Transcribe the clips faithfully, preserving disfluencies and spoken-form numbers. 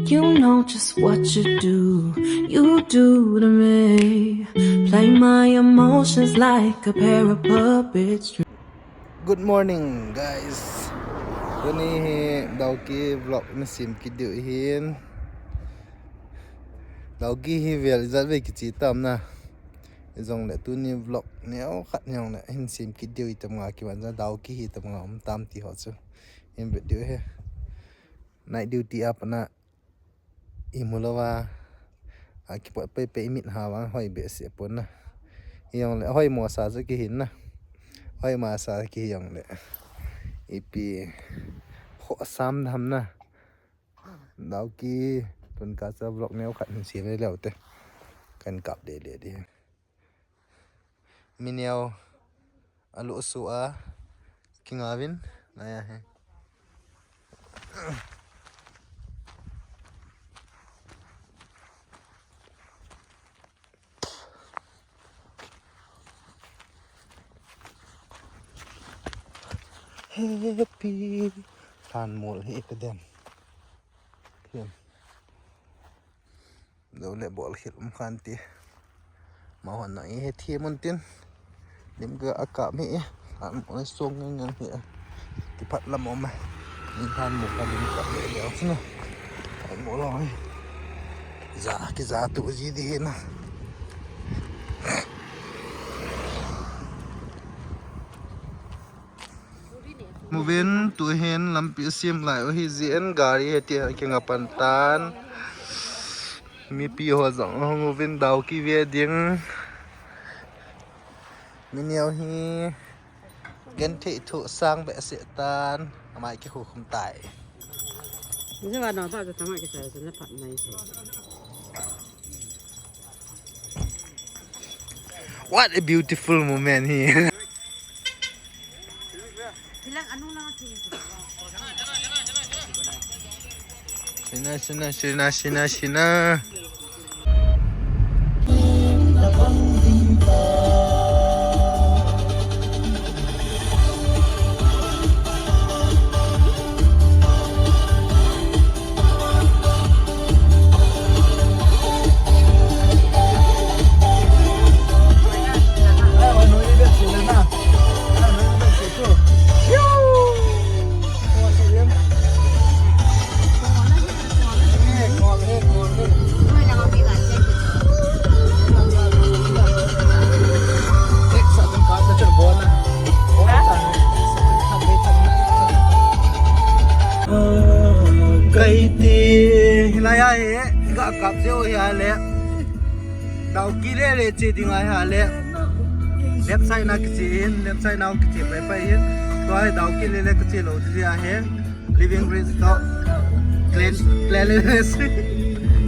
You know just what you do, you do to me. Play my emotions like a pair of puppets. Good morning, guys. Tuni hi Dawki vlog na sem kit diu hin. Dawki hi vel ijat vei kichi tam na. Ijongle tuni vlog neo khat neo le hin sem kit diu itam nga kiman ja Dawki hi tam nga um tam ti ho chu. In vet diu hi. Night duty a pat na imu lou va, a kipot pei pei mit ha vang hoi behseh pon na. Ijongle hoi mo sa chu kihin na. Hoi mo sa kihi jongle ipi ho sam dham na. Dawki tun ka cha vlog neo khat hin sem le leu te. Kan kap de le di. Mi neo a lu su a kinga vin na ya he. Happy. Than mol hi ka dem. Hiam. Dou le bol khel um khan ti. Ma hon nang i he thi mun tin. Lim ga a kap hi e. An mo le song ngang ngang hi e. Ti phat lam om e. Ni han mo ka lim ka le le sina. Ai mo lo e. Za ki za tu ji di hi na. Muvin tu hin lampi sem lai u hi jin gari he ti kinga pan tan. Mipi ho jong hung uvin Dawki ve ding. Mi neo hi genthei thu sang behseh tan. Amai kikhu khum tai. Ni se va na ta ta ma ki sa sa na phat nai se. What a beautiful moment here. Sina, sina, sina, sina, sina. Kaiti hilai a hi ga kap jeh u hi a le. Dawki le le che ding a hi a le. Left side na kiche in, left side na kiche pai pai in. Tua hi Dawki le le kiche lou ding a hi. Living Room to clean, cleanliness.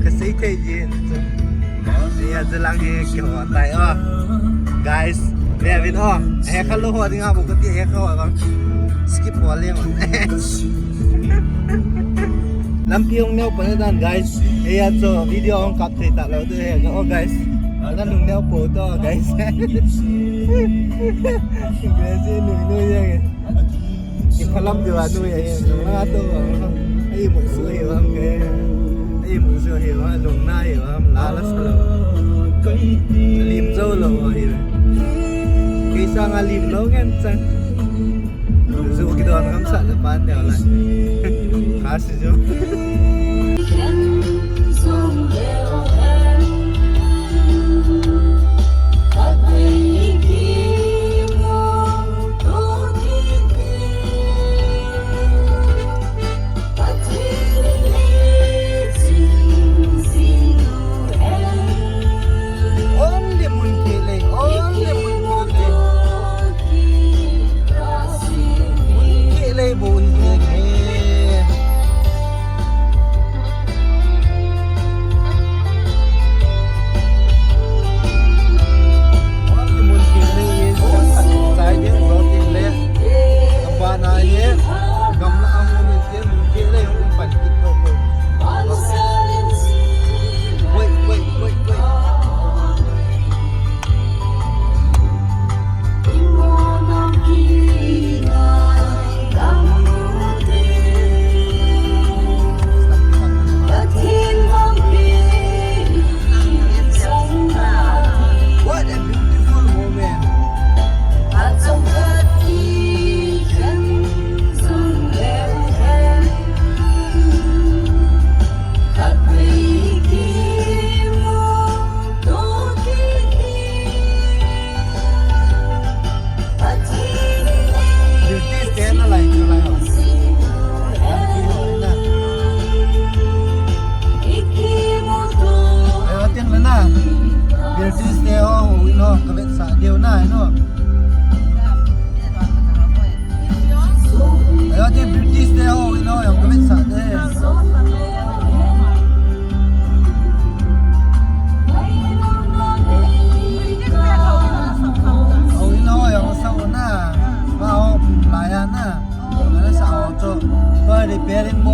Ka sei thei ji. Ni a jalang hi kiho tai o. Guys, ve vin o. He kha lo ho ding a bu ka ti he kha ho. Skip ho le ma. Lampi hung neo pa dan guys. He a cho video hung kap thei ta lo tu he o guys. Ana nung neo po to guys. Guys, nung nung yang. Ki phalam diu a nu ya, nung na to, ai mu su hi vam ke, ai mu su hi vam, nung na hi vam, la la sa lo. Lim zo lo hi. Kei sang a lim lo ngen chang. Zu ki don ngam sa la pan deu la. Ka si zu. Only mun kile, only mun kile. Mun kile bo ni ke.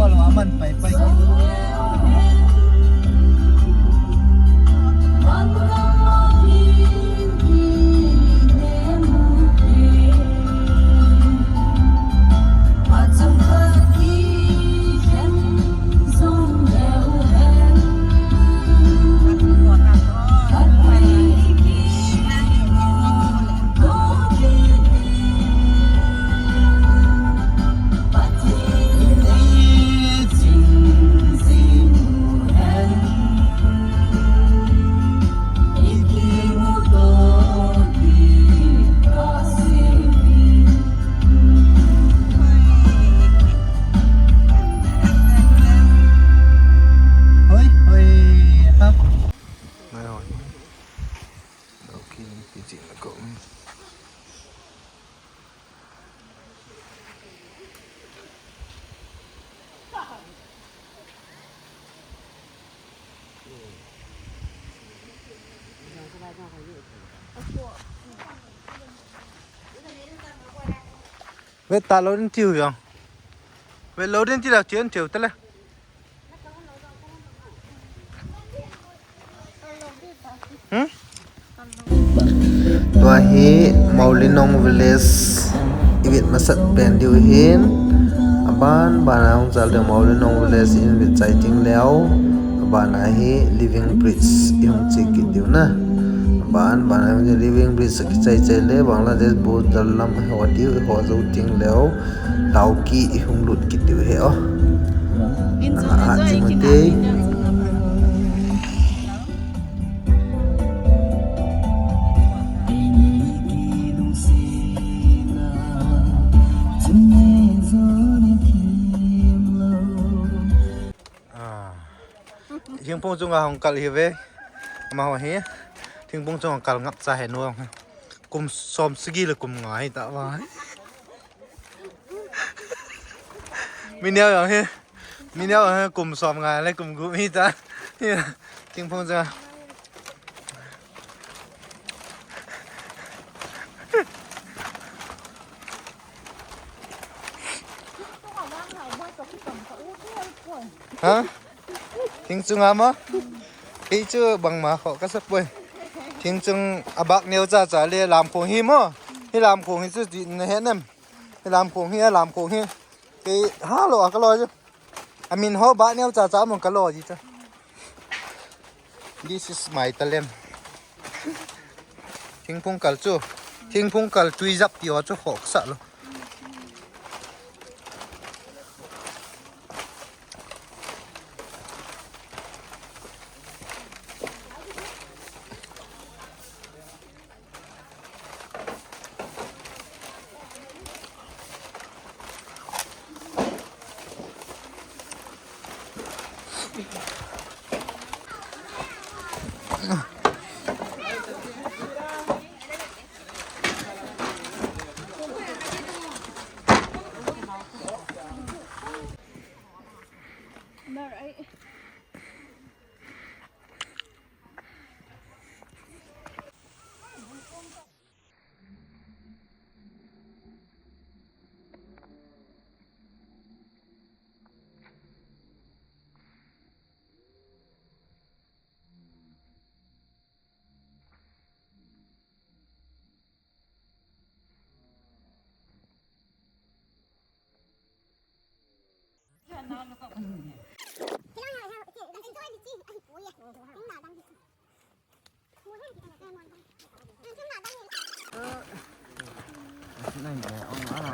Follow aman pai pai. Hoi, hoi, ha. Ngai hoi. Dauki, pi chin la ko. Ve ta lo din tiu jong. Ve lo din ti la tiu tiu ta le. Hmm? Tua hi Moulinong village i vet masat pen diu hin. Aban ban a hung chal diu Moulinong village i vet chai ting leu. Aban a hi Living Bridge i hung che kit diu na. Aban ban a hi Living Bridge a kichai chai le Bangladesh border lam i ho diu, i ho jou ting leu. Dauki i hung lut kit diu hi o. In jong ah, enjoy jing kit ute. Na. Ah. Thingphung chunga hung kal hi ve. Amaho hi. Thingphung chunga kal ngap cha he nu. Kum som sagi le kum nga hi ta va. Mi neo jong hi. Mi neo jong hi kum som nga le kum gup hi ta. Thingphung chunga. Ha? Thing chunga mo? Kei chu bangma kho ka sa poi. Thing chung abak neo cha cha le lamkhong hi mo? Hi lamkhong hi chu ti na he nem? Hi lamkhong hi, lamkhong hi. Kei ha lo a ka lo chu. Amin ho ba neo cha cha mo ka lo ji cha. This is my talent. Thingphung kal chu. Thingphung kal tui jap ti ho chu kho ka sa lo.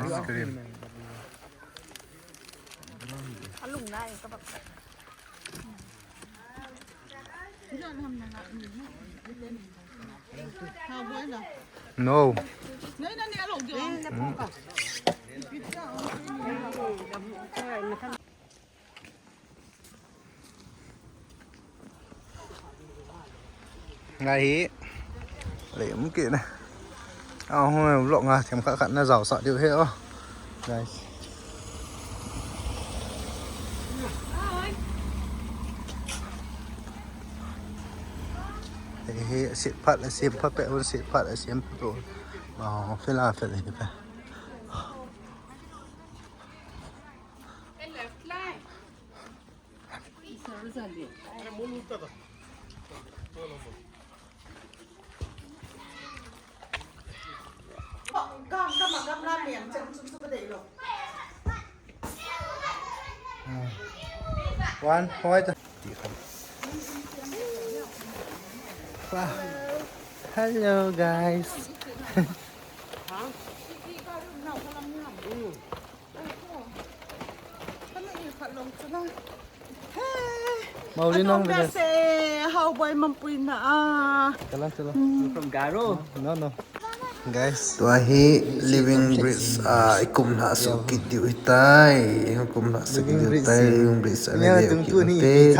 Ice cream. No. Ngai hi. Lei um kit na. A hung vlog nga themkhat khat na jaosah diu hi o. Guys. Hei hi, sit phat la, sit phat pe, un sit phat la, sit phat pe. Ma hung fel a fel hi pe. One, point. Wow. Hello, guys. Mauli nong bida se, how boy mampui na a. Chala, chala. From Garo. No, no. Guys, tua hi living bridge, ah, i kum lhah soh kit diu hitai. I kum lhah soh kit diu hitai. Living bridge, living bridge, ani ve kit na te.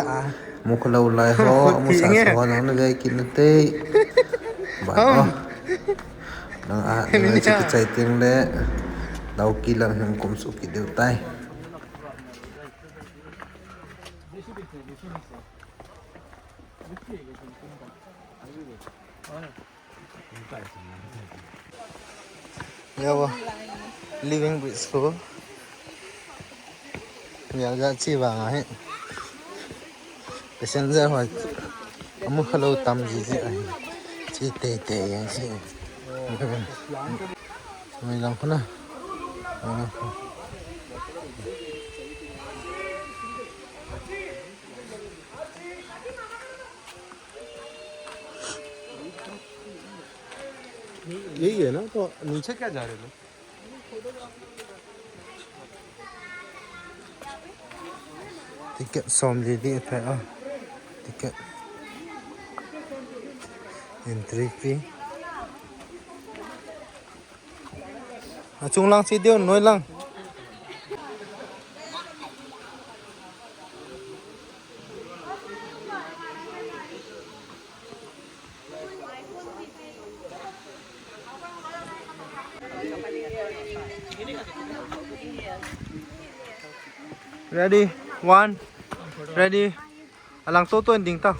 Mu kho lou lai ho, amu sa sa ho nang na ve kit na te. Ba, oh. Nang a, nang a chi kichai teng le. Dau ki lang hung kum soh kit diu tai. Yawa, living bridge ko. Mial ja chi vang ahi. Passenger ho amu kha lou tam ji ji ahi. Chi tei tei yang chi. Mai lang khuna. Mai lang khuna. यही है ना, तो नीचे क्या जा रहे हैं लोग? Ticket som li li phe a. Ticket. Entry fee. Achung lang chi diu, noi lang. Ready, one, ready. Alang to to ending ta.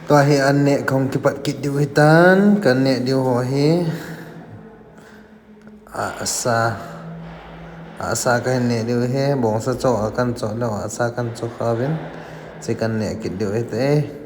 Tua hi an neh kahung kipat kit diu hitan, kan neh diu ho hi. Asa. Asa kahin neh diu hi, bongsa cho a kan cho lou, asa kan cho kha uvin. Chi kan neh kit diu hite.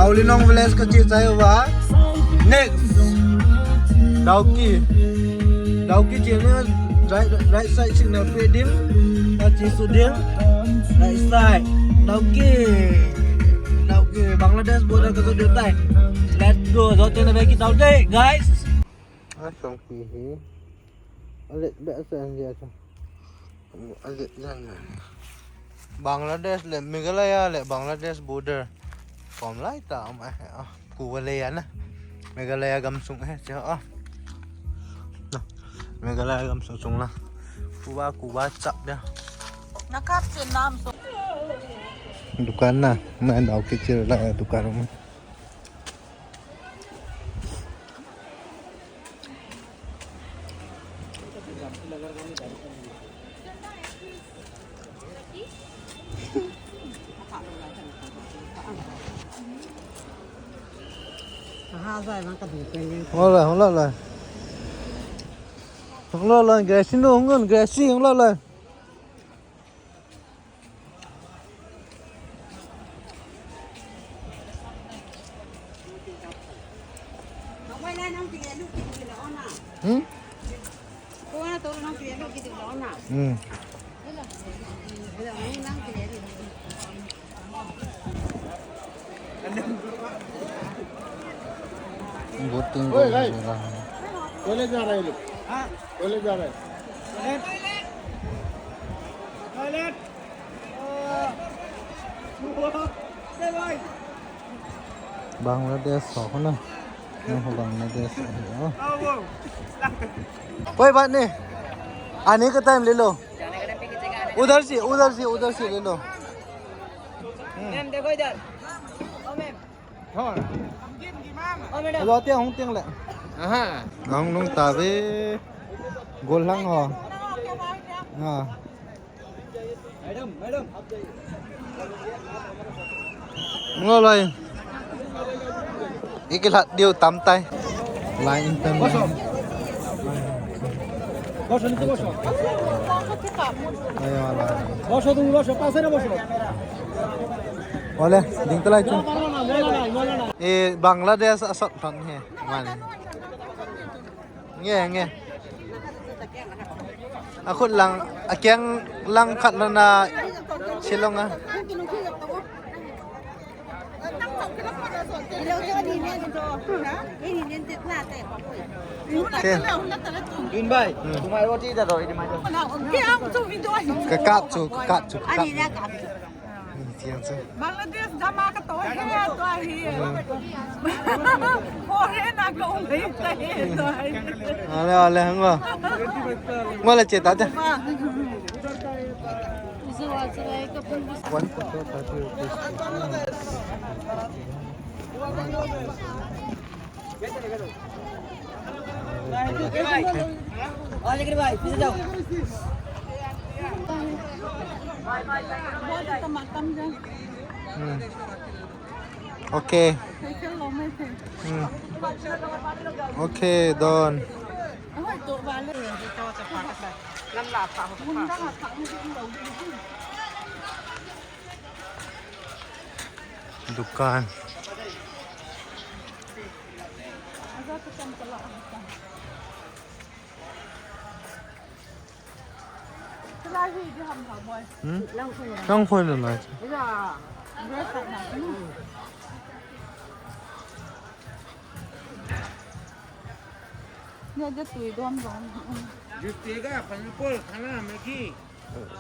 Aolenong village kache chai uva. Next. Dawki. Dawki chena right, right side signal pe ding. Kache su ding. Right side. Dawki. Dawki. Bangladesh border kajot diu tai. Let's go. Jouse na veki tau te, guys. Asong pi hi. Ale, be asa ang dia sa. Ale, yan na. Bangladesh le Meghalaya le Bangladesh border. Kom lai ta, um, eh, ah, kuva le yan na. Meghalaya gamsung, eh, siya, ah. Na, Meghalaya gamsung sung na. Kuva, kuva chap dia. Nakap si nam so. Dukan na, na daw kichir la, eh, dukan mo. Hung lo lai, hung lo lai. Hung lo lai, Gracie nu, hung lo, Gracie, hung lo lai. Hmm? Hmm. Boating ko hai. Toilet ja raha hai ye log. Ha? Toilet ja raha hai. Toilet. Toilet. Bangladesh ho na. Bangladesh ho. कोई बात नहीं, आने का टाइम ले लो। उधर से, उधर से, उधर से ले लो। मैम, देखो इधर। ओ ma'am. Hello, tia hung ting le. Aha. Nang nung ta ve. Gol lang ho. Ha. Madam, madam. Ngo lai. Iki lhat diu tam tai. Lai in tam. বসো, নিচে বসো। Ayo, lai. বসো, তুমি বসো, পাশে না বসো। Ole, ding talai chu. E, Bangladesh asot thon he. Mani. Nge, nge. Akhut lang, akeng lang khat lana silong a. Te. Dun bhai, hmm, tumhare wo cheez de do, ye tumhare. Ka kat chu, ka kat chu, ka kat. Bangladesh jama ka to hai, to hai. Foreign a ka um hai, to hai. Ale, ale, ngo. Ngo le che ta te. One photo thirty rupees. भाई, पीछे जाओ। Hmm. Okay. Hmm. Okay, done. Dukan. Hmm? Lang khoi na na. Nia de tui dom dom. Juice te ga pineapple khana Maggi.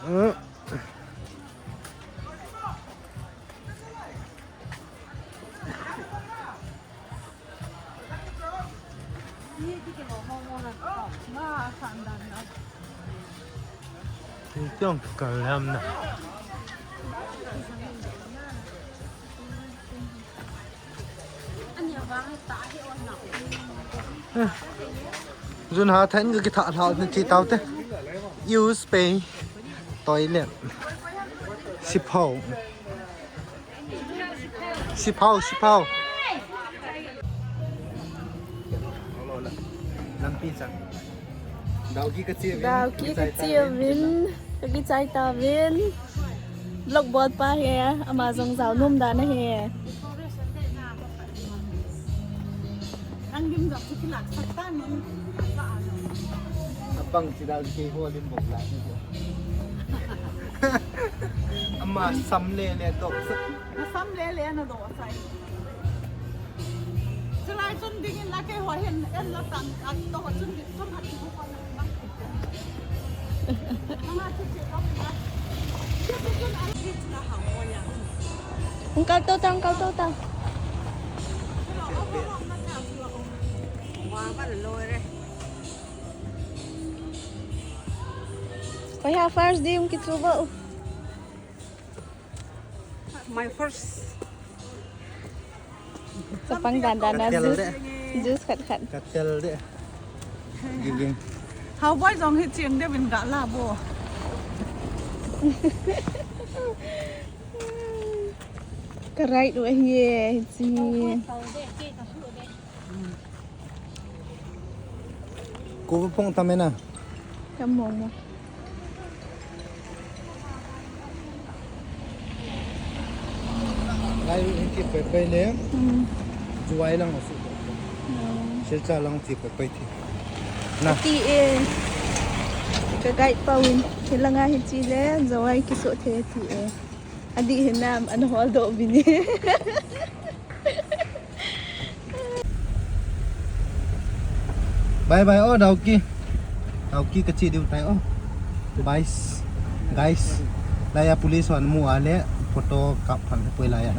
Hmm. Tiang kikal lam na. Jun ha than ka kitha hlau na chi tau te. Use pay. Toilet. Siphau. Siphau, siphau. Lampi chang. Dawki ka chiu vin. Dawki ka chiu vin. Ka kichai tauvin. Vlog bol pa hi, ama jong jao nom dan ahi. Lim jam chu kilah sak ta nun. Apang chi dal kei ho lim bok la. Ama sam le le dok sa. Na sam le le na dok sai. Chulai chun dingin la kei ho hin en la tan at to chun ding chun hat ko ko na. Mama chu che ko na. Che chu chun an ki la ha mo ya. Ang kalto ta, ang kalto ta. Wa ba lo re. Kaya first day yung kitsuba, oh. My first. Sapang dandan na Katel juice. De. Juice khat khat. Katel de. Giving. How boy jong hi chiang de win ga la bo. Ka right wa hi e, hi chi. Kuva phong tam e na. Tam mo mo. Lai hin ti pai pai le. Hmm. Juai lang asu. Hmm. Silchar lang ti pai pai ti. Na. Ti e. Ka guide pa win. Hilanga hi chi le, Jowai kiso the ti e. Adi hinam, an hol do bini. Bye bye, oh, Dawki. Dawki ka chi diu tai, oh. Guys. Guys. Laya police wan mu ale photo kap phang poi laya.